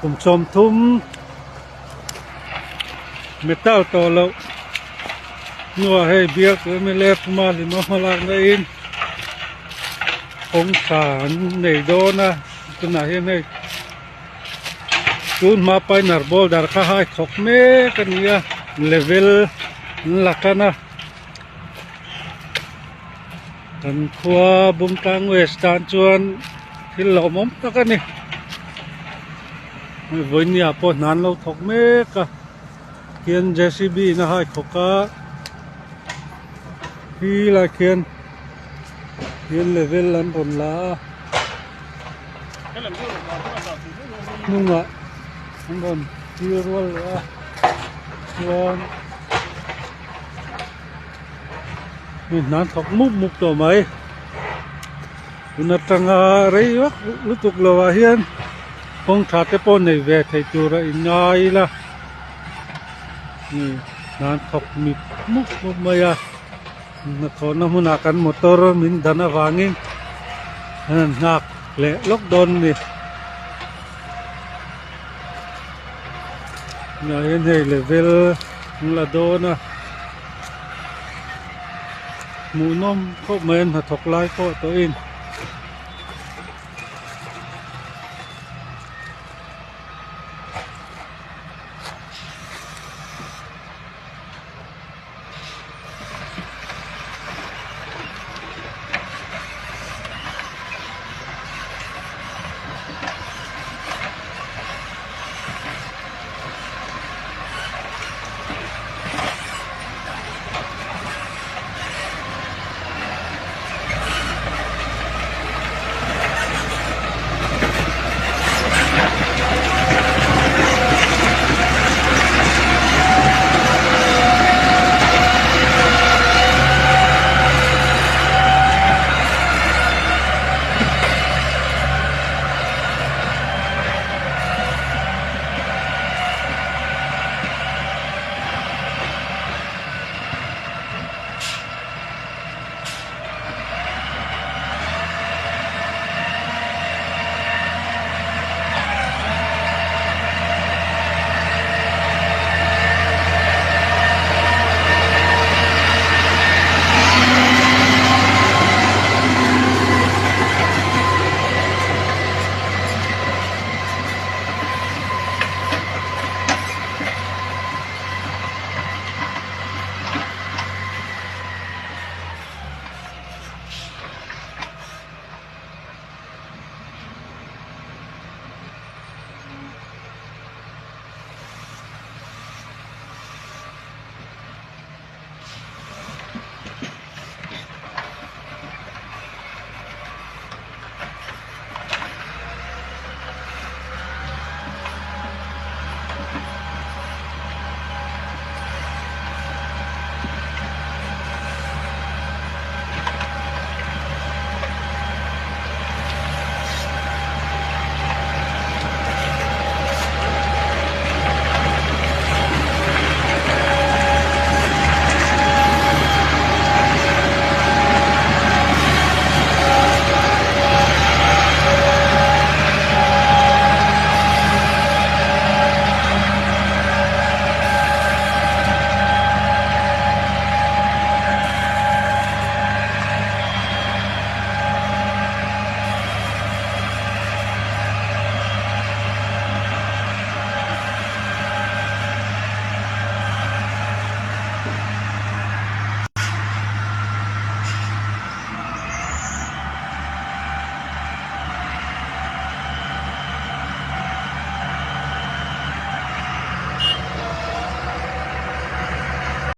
Kum 30 metal tawh loh hnuah hei biak mla puma lima hma lakna in kawngtha an nei dawn a tunah hian hei tun hma pioneer boulder kha hai thawk mek a ni a level an la tan a kan khua Bungtlang West tan chuan thil lawmawm tak a ni hei vawinia pawh hna an lo thawk mek a khian J C B in a hai thawk a khi lai khian khian level an rawn la a hnungah an rawn thlir rual leh a chuan hei hna an thawk mup mup tawh mai tun atanga rei vak lutuk lo ah hian kawng tha te pawh nei ve thei tur a in ngai ila hna an thawk mip mup mup mai a. Hnathawhna hmunah kan motor min dan avangin an han nghak leh lawk dawn a ni. Tunah hian hei level an la dawn a hmuhnawm khawp mai a hnathawk lai pawh tawhin.